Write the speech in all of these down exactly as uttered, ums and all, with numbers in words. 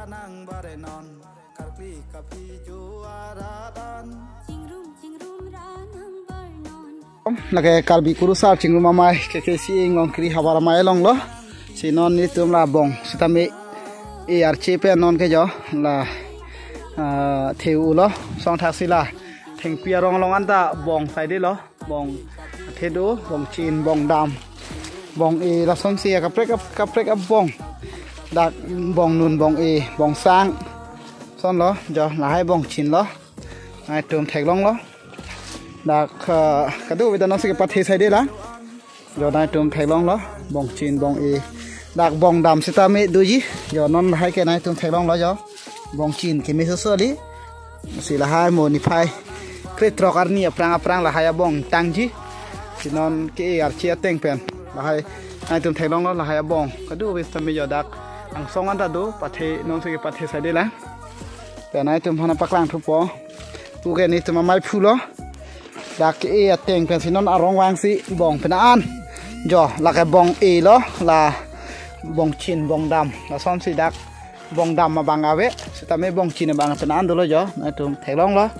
Nang bare non, karkli kaphi jo aradan. Chingrum, chingrum ra nang bar non. Lake Karbi Kurusar Chingrum Amei K K C A Inglongkiri havar amei along lo. Si non netum la bong sitame e arche pen non ke jo la, ah, theu lo. Song thaksi la thengpi arong along anta bong saide lo. Bong athe do, bong chin, bong dam, bong e, lasonsi kaprek ap-, kaprek abong. Dak bong nun, bong e, bong sang. Son lo, jo lahai bong chin lo. Nangtum theklong lo. Dak, eh, kadokave ta nonsi kepathe saide lang. Jo nangtum theklong lo, bong chin, bong e. Dak bong dam sitame doji. Jo non lahai ke nangtum theklong lo jo. Bong chin keme soso li. Si lahai mo niphai krethrok arni aphrang aphrang lahai abong tangji. Si non ke-e arche ateng pen lahai nangtum theklong lo lahai abong. Kadokave sitame jo dak angsong anta do, pathe nonsi kepathe saide lang. Pen nangtum aphan paklang thupo. Puke netum amei phu lo. Dak ke-e ateng pensi non arong vangsi bong pen an. Jo, lake bong e lo, la bong chin, bong dam. Lasonsi dak bong dam abang ave, sitame bong chin abang pen an dolo jo, nangtum theklong lo.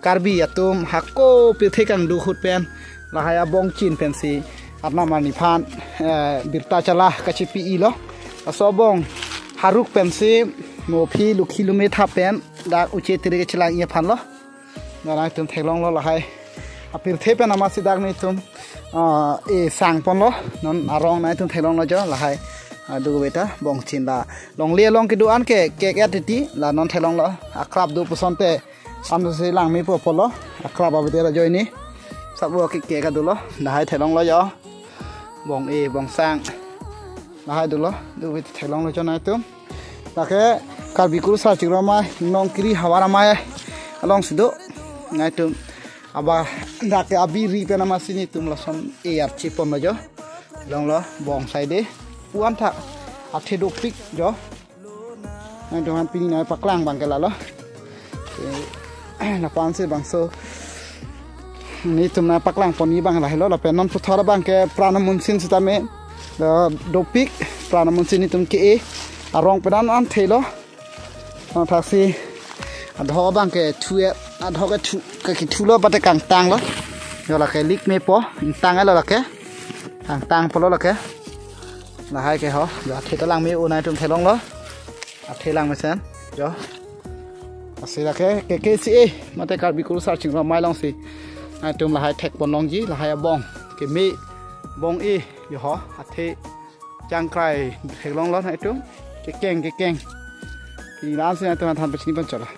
Karbi atum hako pirthe kangduk ahut pen lahai abong chin pensi arnam arni aphan, eh, birta chala kachipi-i lo. Laso abong haruk pensi mo aphi lukhi lume thap pen dak uche tiri kechelang-i aphan lo. Nangtum theklong lo lahai apirthe pen amatsi dak netum, ah, e sang pon lo. Non arong nangtum theklong lo jo lahai, ah, do beta bong chin la longle along kedo-an ke kek et titi la non theklong lo. Akrap do pusonte ansi langmepo pulo. Akrap abite la joine. Sabo ke kek adu lo. Lahai theklong lo jo. Bong e, bong sang. Lahai dolo, do beta theklong lo jo nangtum. Lake Karbi Kurusar Chingrum Amei Inglongkiri havar amei alongsi do. Nangtum aba dak ke abiri pen amatsi netum lason e arche pon lo jo. Long lo bong saide. Puan tha athe dopik jo. Nangtum aphan pini nangpaklang abang ke lalo. Eh, lapu-an si bangso netum nangpaklang pon-i abang lahelo, lapen non puthot abang ke prana munsin sitame, eh, dopik prana munsin netum ke-e arong pen an thelo. Song thaksi adhok abang ke thu-e, adhok ke thu, ke kithu lo pate kangtang lo. Jo lake lik mepo, ingtang lo lake. Kangtang pulo lake. Lahai ke ho, jo athe ta langme-o, nangtum theklong lo. Athe langmesen, jo. Lasi lake K K C A mate Karbi Kurusar Chingrum Amei alongsi nangtum lahai thek pon longji, lahai abong keme, bong e, jo ho, athe changkrai theklong lo nangtum. Kekeng, kekeng. Pini la-ansi nangtum aphan pachini pon chot lo.